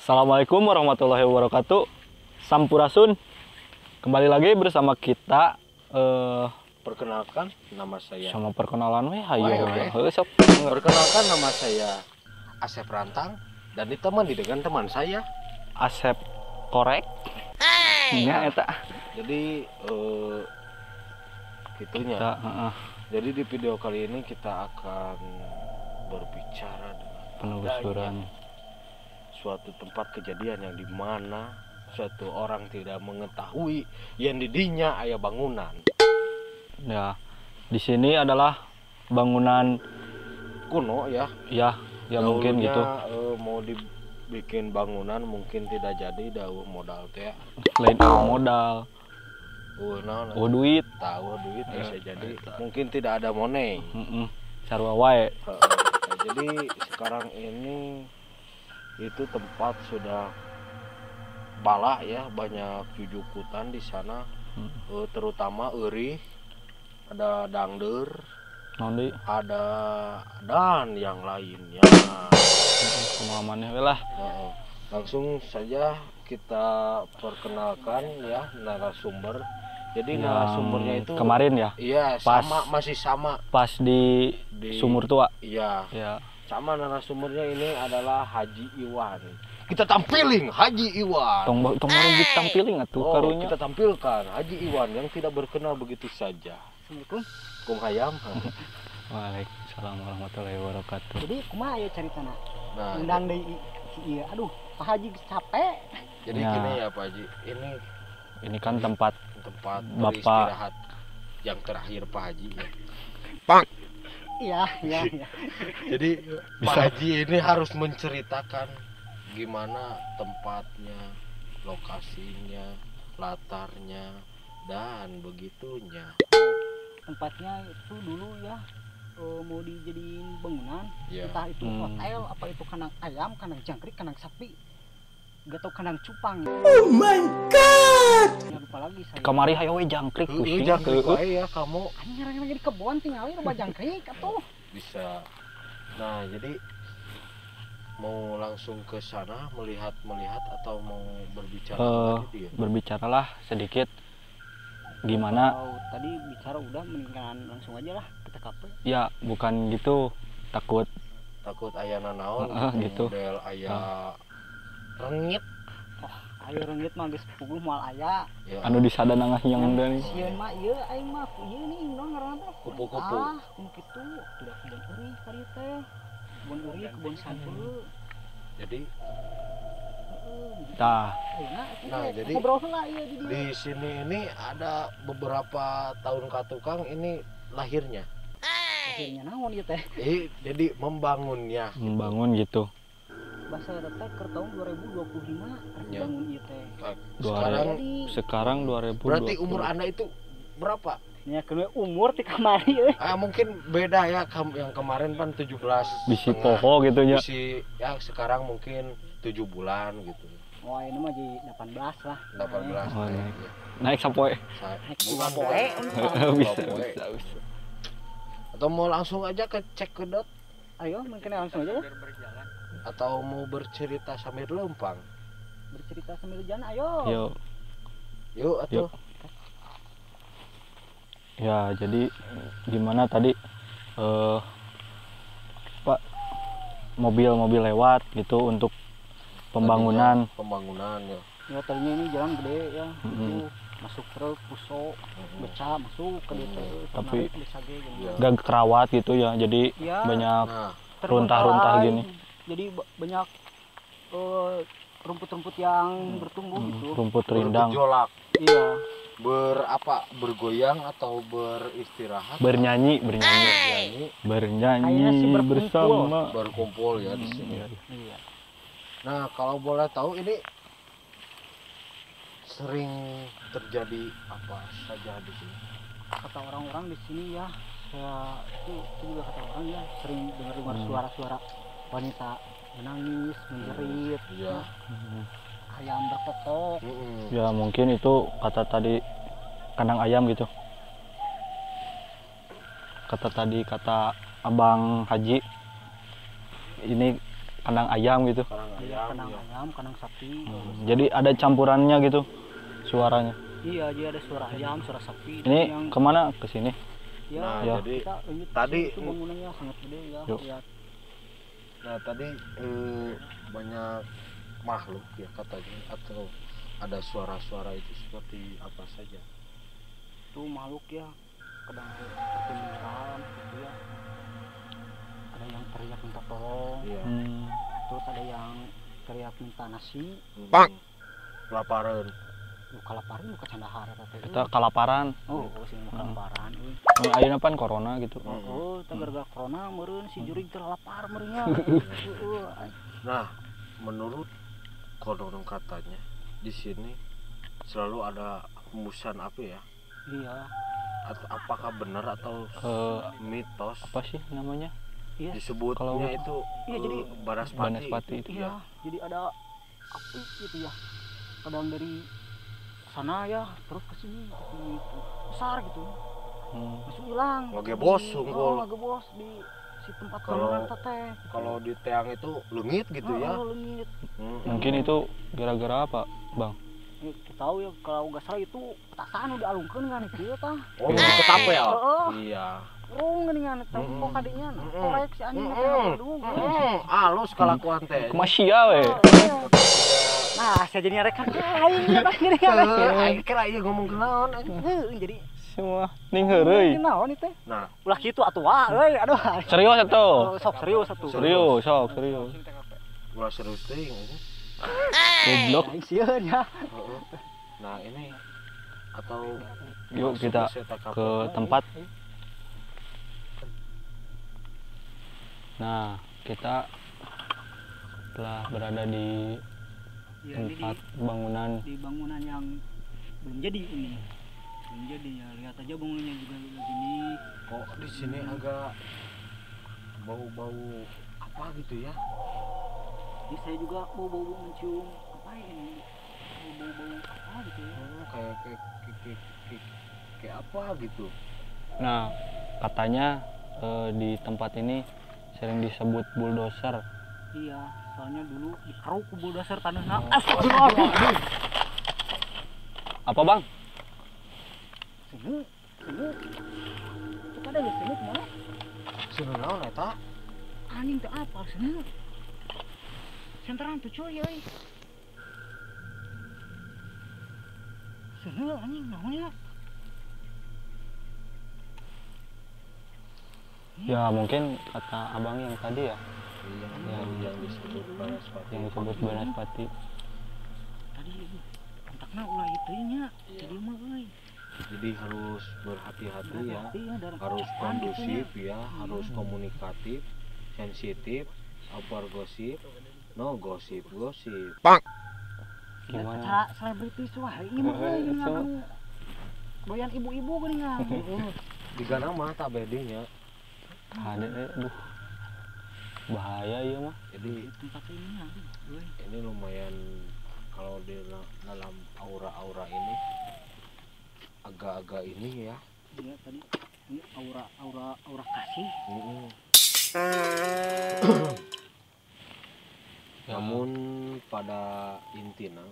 Assalamualaikum warahmatullahi wabarakatuh. Sampurasun. Kembali lagi bersama kita Perkenalkan, nama saya. Sama perkenalan we hayo. Wae, we. Heuh, sok. Perkenalkan, nama saya Asep Rantang dan ditemani dengan teman saya. Asep korek. Nya eta. Jadi gitunya. Kita, heeh, Jadi di video kali ini kita akan berbicara dengan penelusuran. Suatu tempat kejadian yang dimana suatu orang tidak mengetahui yang didinya aya bangunan. Ya. Di sini adalah bangunan kuno ya. Ya, ya mungkin Dahulunya, gitu. Mau dibikin bangunan mungkin tidak jadi, euweuh modal teh. Lain modal, Euweuh naon? Oh, duit. Tahu duit bisa jadi mungkin tidak ada money. Heeh. Sarua wae. Heeh. Nah, jadi sekarang ini itu tempat sudah balak ya, banyak jujukutan di sana. Terutama eurih, ada dangder, Naon deui? Ada dan yang lainnya. Kumaha maneh we lah. Heeh. Langsung saja kita perkenalkan ya narasumber. Jadi Yang narasumbernya itu kemarin ya, iya, sama, masih sama pas di di sumur tua. Iya, Ya. sama narasumbernya ini adalah Haji Iwan. Kita tampilin Haji Iwan. Tong tong baru ditampilin atuh Oh, karunya. kita tampilkan Haji Iwan yang tidak berkenal begitu saja. Assalamualaikum. Kum hayam. Waalaikumsalam warahmatullahi wabarakatuh. Jadi kumaha ya caritana? Nah, Undang deui si ieu. Aduh, Pak Haji geus capek. Jadi Ya. gini ya, Pak Haji, ini Ini kan tempat tempat Bapak. beristirahat yang terakhir Pak Haji ya. Iya. Jadi Pak Bisa. Haji ini harus menceritakan gimana tempatnya, lokasinya, latarnya, dan begitunya. Tempatnya itu dulu ya mau dijadiin bangunan, entah itu hotel, apa itu kandang ayam, kandang jangkrik, kandang sapi, gak tau kandang cupang. Oh my God. Ya, lupa lagi saya. Kamari hayo we jangkrik Heeh, pusing. jangkrik Heueuh. wae ya kamu. Anjing, ngarang di kebon tinggal loba jangkrik atuh. Bisa. Nah, jadi mau langsung ke sana melihat-melihat atau mau berbicara tadi dia? Berbicaralah sedikit gimana. Oh, tadi bicara udah, mendingan langsung aja lah ke TKP. Ya bukan gitu, takut. Takut aya nanaon Heeh, gitu. Model aya rengit. Ayo, reungit mah geus puguh moal aya. Ya. Anu disada nangah yang dan Sieun mah ieu aing mah ieu nih naon ngaranna teh? Kupu-kupu. Ah, kumu kitu. Tidak, kebon eurih ka dieu teh. Kebon eurih, kebon sampeu. Jadi Heeh. Tah. Ayeuna atuh Nah, teh, jadi ngobrol heula ieu di dieu. Di sini ini ada beberapa tahun katukang ini lahirnya. Akhirnya naon ieu teh? Jadi membangunnya. Membangun gitu. Bahasa eta teh keur tahun 2025 rek dibangun ieu teh. Sekarang Jadi Sekarang 2020. Berarti umur Anda itu berapa? Nya keun umur ti kamari euy. Ah, mungkin beda ya, yang kemarin kan 17 Bisi setengah. poho gitu nya. Bisi ya sekarang mungkin 7 bulan gitu. Oh, ini mah jadi 18 lah. 18. Oh, ya. naik. Naik sapoe. Naik Bukan dua poe. Bisa, Dua poe. bisa, bisa. Atau mau langsung aja ke cek ke dot Ayo, mungkin langsung aja ya. Atau mau bercerita sambil lempang? Bercerita sambil jalan, ayo. Yuk. Yuk atuh. Yuk. Ya, jadi gimana tadi Pak, mobil-mobil lewat gitu untuk pembangunan. Tadinya pembangunan ya. Ya, tadinya ini jalan gede ya, itu masuk truk, puso, beca masuk ke dieu teh, Tapi naik desa ge gitu. Iya. Gak kerawat gitu ya. Jadi Ya, banyak Nah, runtah-runtah terbengkalai. Gini. Jadi banyak rumput-rumput yang bertumbuh gitu. Rumput rindang. Bergejolak, Iya. berapa, bergoyang atau beristirahat? Bernyanyi, bernyanyi, Bernyanyi, bernyanyi Kayaknya sih berkumpul. bersama. Berkumpul ya di sini. Iya, iya. Iya. Nah, kalau boleh tahu ini sering terjadi apa saja di sini? Kata orang-orang di sini ya, saya itu juga kata orang ya, sering dengar-dengar suara-suara wanita menangis, menjerit, ayam berkokok. Ya mungkin itu kata tadi kandang ayam gitu. Kata tadi, kata Abang Haji ini kandang ayam gitu. Kandang Iya, ayam. kandang Ya. ayam, kandang sapi. Jadi ada campurannya gitu suaranya. Iya, jadi ada suara ayam, suara sapi. Ini yang kemana? Ke sini. ya, Nah, Ya. jadi kita lanjut ke tadi sini, itu bangunannya sangat gede ya. Yuk. Lihat. Nah, tadi banyak makhluk ya katanya, atau ada suara-suara itu seperti apa saja? Itu makhluk ya, kadang seperti menyeram gitu ya. Ada yang teriak minta tolong, Iya. Terus ada yang teriak minta nasi. Pak. Kelaparan. Lu kalaparan, lu kacandahar eta teh. Kita kalaparan. Oh, sih nu kalaparan euy. Ayeuna pan corona gitu. Oh, teh gara-gara corona meureun si jurig teh lapar meureun nya. Heeh. Nah, menurut konon katanya di sini selalu ada hembusan api ya. Iya. Atau apakah benar atau mitos? Apa sih namanya? Iya. Disebutnya Kalau- itu Iya, jadi banaspati. Banaspati itu. Iya, jadi ada api gitu ya. Kadang dari sana ya terus ke sini gitu. Besar gitu. Langsung hilang. Ngagebos, unggul. Oh, ngagebos di si tempat bangunan teh. Kalau di teang itu leungit gitu ya. Oh, leungit. Mungkin itu gara-gara apa, Bang? Kita tahu ya kalau nggak salah itu petasan udah alungkeun kan kieu tah. Oh, ketapel. Heeh. Iya. Rung geuningan teh kok kadinya korek si anjing teh aduh. Alus kalakuan teh. Kumaha sia we. Nah, saya jadi nyarekan aing ya tah gini kan. Aing kira ieu ngomong kenaon anjing. Heuh, jadi Semua ning heureuy. naon ieu teh? Nah, ulah kitu atuh wa euy, aduh. Serius atuh. Sok serius atuh. Serius, sok serius. Ulah serius teuing anjing. Goblok. Aing sieun ya. Nah, ini atau yuk kita ke tempat. Nah, kita telah berada di ya, tempat bangunan. Di bangunan yang belum jadi ini. Belum jadi ya, lihat aja bangunannya juga begini. Kok di sini agak bau-bau apa gitu ya? Jadi saya juga bau-bau mencium apa ini? Bau-bau apa gitu ya? Kayak apa gitu. Nah, katanya di tempat ini sering disebut bulldozer. Iya, soalnya dulu dikeruk ku bulldozer tanahna. Astagfirullahaladzim. Apa, Bang? Sini, sini. Coba ada di sini kemana? Sini naon eta? Anjing teh apa sini? Senteran tuh cuy euy. Sini anjing naonnya? Ya mungkin kata abang yang tadi ya. Yang disebut Banaspati. Yang disebut Banaspati. Tadi kontakna ulah ieu teh nya. Jadi mah euy. Jadi harus berhati-hati ya. Harus kondusif ya, harus komunikatif, sensitif, over gosip, no gosip gosip. Bang. Gimana? Cara selebritis wah ini mah euy anu doyan ibu-ibu geuningan. Digana mah tak bedenya. Ada aduh. Bahaya ya mah. Jadi tempat ini ini lumayan kalau di dalam aura-aura ini agak-agak ini ya. Iya tadi ini aura-aura aura kasih. Namun pada intinya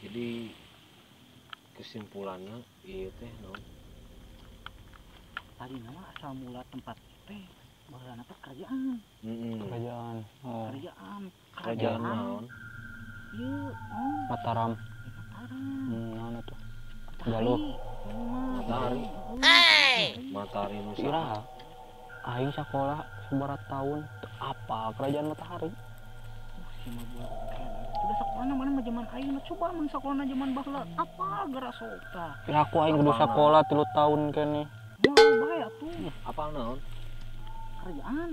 jadi kesimpulannya ieu teh naon? Tadi nama asal mula tempat teh baheulana teh kerajaan. Kerajaan. Oh. Kerajaan. Kerajaan naon? Ieu, Mataram. Mataram. Naon atuh? Galuh. Matahari. Matahari nu iraha. Aing sakola sabaraha tahun teu apa kerajaan Matahari. Udah sekolah mana mah zaman aing coba mun sekolah zaman baheula apa geura sok tah. Ya aku aing kudu sakola 3 tahun keneh. Moal bae atuh. Apa naon? Kerajaan.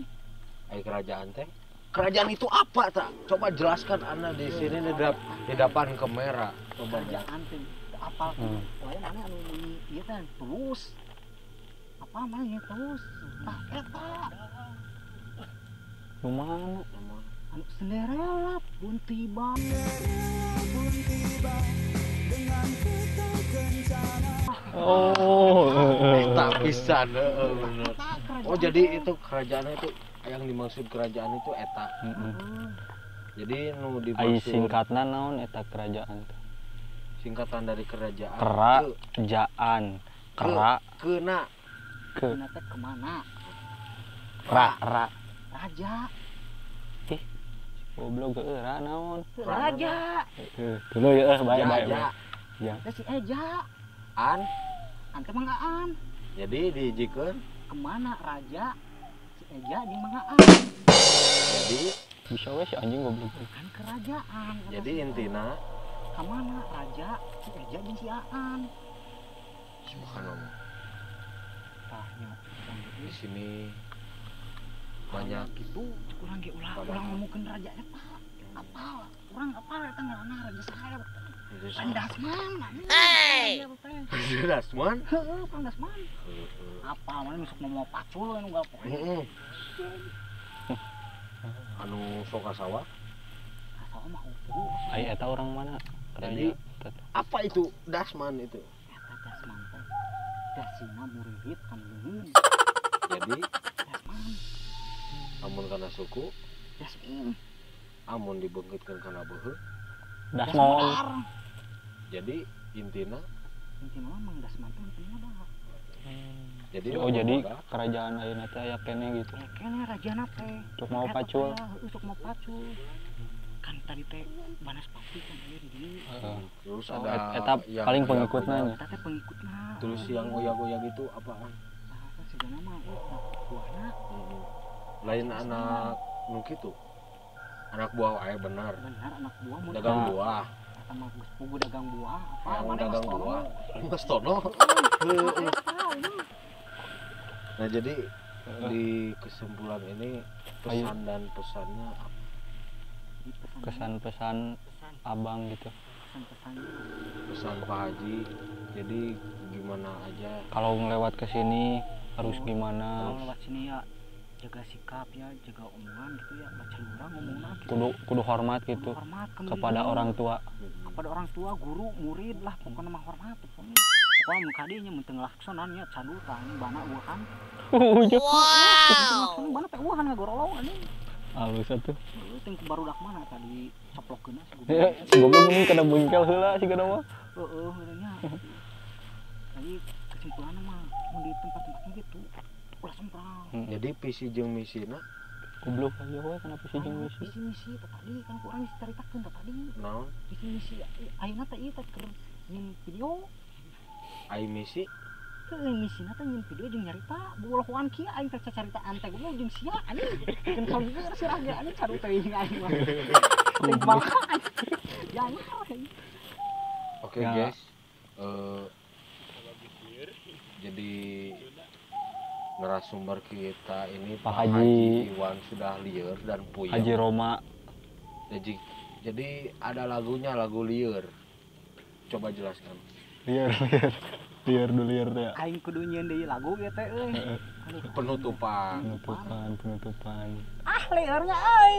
Ai kerajaan teh? Kerajaan itu apa tak? Coba jelaskan Anda di sini di depan kamera. Coba kerajaan teh apal wae mana anu meuni ieu teh tulus. Apa mana ya tulus? Tah eta. Nu mana? Anu Cinderella pun tiba. Oh, eta pisan heeh bener. Oh, jadi itu kerajaan itu yang dimaksud kerajaan itu eta. Jadi nu dimaksud ai singkatna naon eta kerajaan teh? Singkatan dari kerajaan. Kerajaan. Kera kena. Ke. Kena teh kemana? Ra ra. Raja. Ih. Goblok heueuh ra naon? Raja. Heuh, dulu ya bae bae. Ya. Teh si Eja. An. An teh Mang Aan. Jadi dihijikeun kemana raja? Si Eja jeung Mang Aan. Jadi bisa we si anjing goblok. Kan kerajaan. Jadi intina kemana raja? Si Eja jeung si Aan. Subhanallah. Tah nya di sini banyak gitu urang ge ulah ulah ngomongkeun raja eta. Apal, urang apal eta ngaranna raja saha? Pandasman. Hey. Pandasman? Heeh, Pandasman. Apal mana sok mau pacul anu gak poe. Heeh. Anu sok ka sawah? Ka sawah mah upuh. Ai eta orang mana? Jadi apa itu Dasman itu? Eta Dasman teh dasina muririt kan leungeun. Jadi Dasman. Amun kana suku Dasmin. Amun dibeungkeutkeun kana beuheung Dasmon. Jadi intina mah Dasman teh intina dah. Jadi oh jadi kerajaan ayeuna teh aya keneh gitu. Aya keneh rajana teh. Sok mau pacul. Heeh, sok mau pacul. Kan tadi teh Banaspati kan aya di dieu. Terus ada eta paling pengikutna nya. Eta teh pengikutna. Terus yang oyak-oyak itu apaan? Tah sigana mah buahna. Lain anak nu kitu. Anak buah wae benar. Benar anak buah mun dagang buah. Eta mah geus pugu dagang buah apa mana dagang buah. Mas Tono. Nah, jadi di kesimpulan ini pesan dan pesannya apa? Kesan-pesan abang gitu. Pesan-pesannya. Pesan Pak Haji. Jadi gimana aja kalau ngelewat ke sini harus gimana? Kalau lewat sini ya jaga sikap ya, jaga omongan gitu ya, baca lurah ngomongna gitu. Kudu hormat gitu. Kudu hormat kepada orang tua. Kepada orang tua, guru, murid lah pokoknya mah hormat pokoknya. Pokoknya mun ka dieu nya mun teu ngelaksonan nya candu tah anjing bana eueuhan. Wow. Bana teh eueuhan ngagorolong anjing. Halus atuh. Heueuh teh barudak mana tadi coplokkeun si goblok. Si goblok mungkin kana bengkel heula si mah. Heeh, nya. Jadi kesimpulanna mah mun di tempat-tempat gitu ulah semprang. Jadi visi jeung misina goblok aja we kana visi jeung misi. Visi misi teh tadi kan ku urang dicaritakeun teh tadi. Naon? Visi misi ayeuna teh ieu teh keur nyieun video. Ai misi? Heueuh misina teh nyieun video jeung nyarita bolohoan kieu aing teh cacaritaan teh goblok jeung sia anjing. Jeung kalieur sirah ge anjing cadu teuing aing mah. Jangan. Oke guys. Jadi narasumber kita ini Pak Haji Iwan sudah liar dan puyeng. Haji Roma. Jadi ada lagunya, lagu liar. Coba jelaskan. Liar liar. Liar dulu liar teh. Aing kudu nyieun deui lagu ieu teh euy. Penutupan. Penutupan. Ah liarnya euy.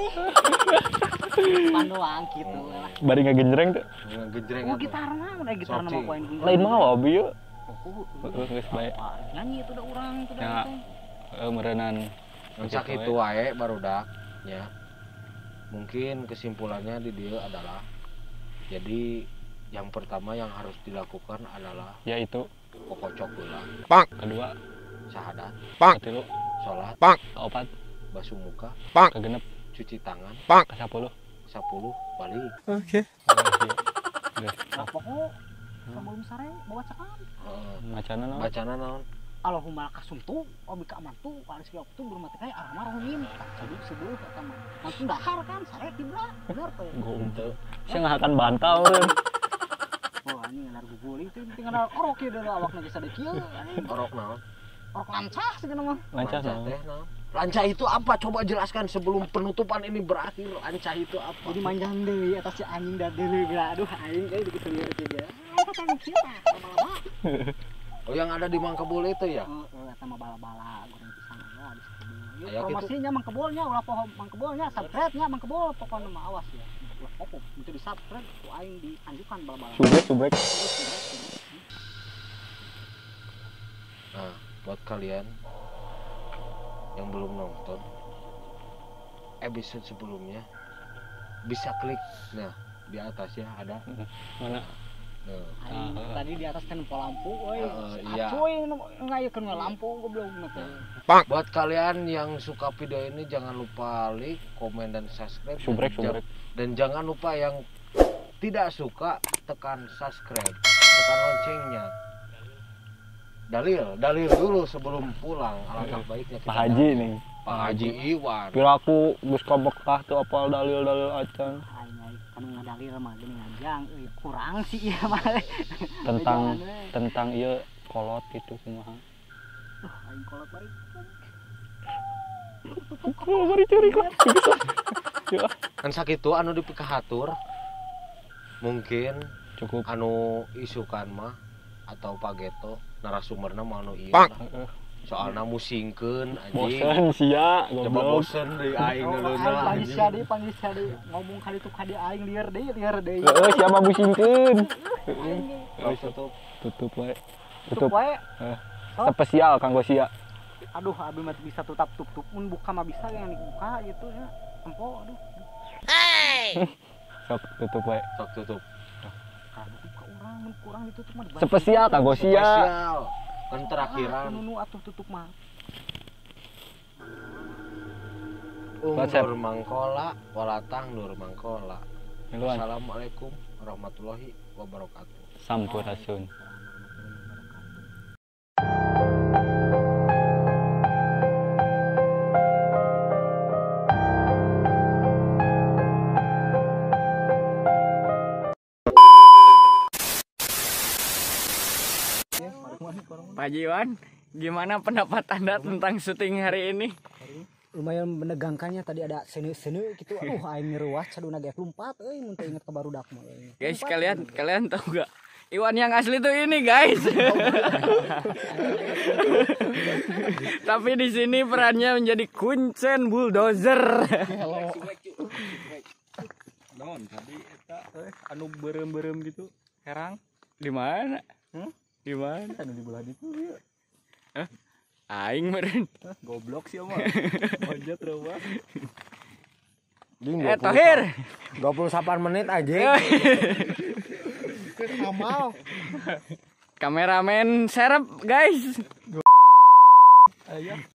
Penutupan doang gitu lah. Bari ngagenjreng teh. Ngagenjreng. Oh gitarna, mun aya gitarna mah ku aing. Lain mah abi yeuh. Geus bae. Nyanyi itu udah urang itu dah teh. Heeh meureunan. Sakitu wae barudak nya. Mungkin kesimpulannya di dieu adalah jadi yang pertama yang harus dilakukan adalah yaitu kokocok heula. Kedua syahadat. Katilu salat. Kaopat basuh muka. Kagenep cuci tangan. Kasapuluh. 10 balik. Oke. Nah, pokok sebelum sare bacaan. Bacana naon? Bacana naon? Allahumma kasumtu wa bika amantu wa rizqi waktu bermati kai arhamar rahimin. Jadi sebelum eta mah langsung dahar kan sare tibra. Bener teh. Goblok. Sia ngahakan bantal eureun. Oh anjing ngar guguling teh tinggal orok ieu deui awakna geus ada kieu anjing. Orok naon? Orok lancah sigana mah. Lancah teh naon? Lancah itu apa? Coba jelaskan sebelum penutupan ini berakhir. Lancah itu apa? Jadi manjang deui eta si anjing da deui geura. Aduh aing euy dikitu lieur kieu. Eta teh kieu tah lama-lama. Oh yang ada di Mangkebul itu ya? Heeh, eta mah bala-bala goreng pisang aya di situ. Ya promosinya Mangkebulnya ulah poho Mangkebulnya, subscribe-nya Mangkebul pokona mah awas ya. Ulah poho, itu di subscribe ku aing dianjukan bala-bala. Subrek. Nah, buat kalian yang belum nonton episode sebelumnya, Bisa klik. Nah, di atasnya ada. Mana? Nah. Tadi di atas kan lampu euy. Iya. Acuy ngayekeun lampu goblok teh. Buat kalian yang suka video ini jangan lupa like, komen dan subscribe. Subrek. Dan jangan lupa yang tidak suka tekan subscribe, tekan loncengnya. Dalil dulu sebelum pulang. Alangkah baiknya kita. Pak Haji nih. Pak Haji Iwan. Piraku geus ka Bekah teu apal dalil-dalil acan. Anu ngadalil mah geuning ngajang euy kurang sih ieu mah. Tentang ieu kolot gitu kumaha. Aing kolot bari. Kolot bari ceurik lah. Kan sakitu anu dipikahatur. Mungkin cukup anu isukan mah atau pageto narasumberna mah anu ieu lah. Soalna musingkeun anjing. Bosen sia, coba goblok. Bosen deui aing duluna. Panggil sia deui ngomong ka ditu ka dieu aing lieur deui. Heeh, sia mah musingkeun. Heeh, tutup wae. Tutup wae. Spesial kanggo sia. Aduh, abi mah bisa tutap tutup mun buka mah bisa yang dibuka gitu ya. Empo aduh. Hey. Sok tutup wae. Sok tutup. Tutup ka urang mun kurang ditutup mah. Spesial kanggo sia. Spesial. Kan terakhiran. Nunu atuh tutup mah. Nur Mangkola, walatang Nur Mangkola. Assalamualaikum warahmatullahi wabarakatuh. Sampurasun. Pak Jiwan, gimana pendapat Anda tentang syuting hari ini? Lumayan menegangkannya, tadi ada sene-sene gitu. Aduh, aing ngeruas caduna ge lompat euy mun teu inget ka barudak mah. Guys, kalian tahu gak? Iwan yang asli tuh ini, guys. Tapi di sini perannya menjadi kuncen bulldozer. Non, tadi eta anu berem-berem gitu, herang. Di mana? Di mana? Anu di belah ditu ieu. Hah? Aing meureun. Goblok sih mah. Lonjat reuah. Tohir. 28 menit aja. Amal. Kameramen serep, guys. Ayo.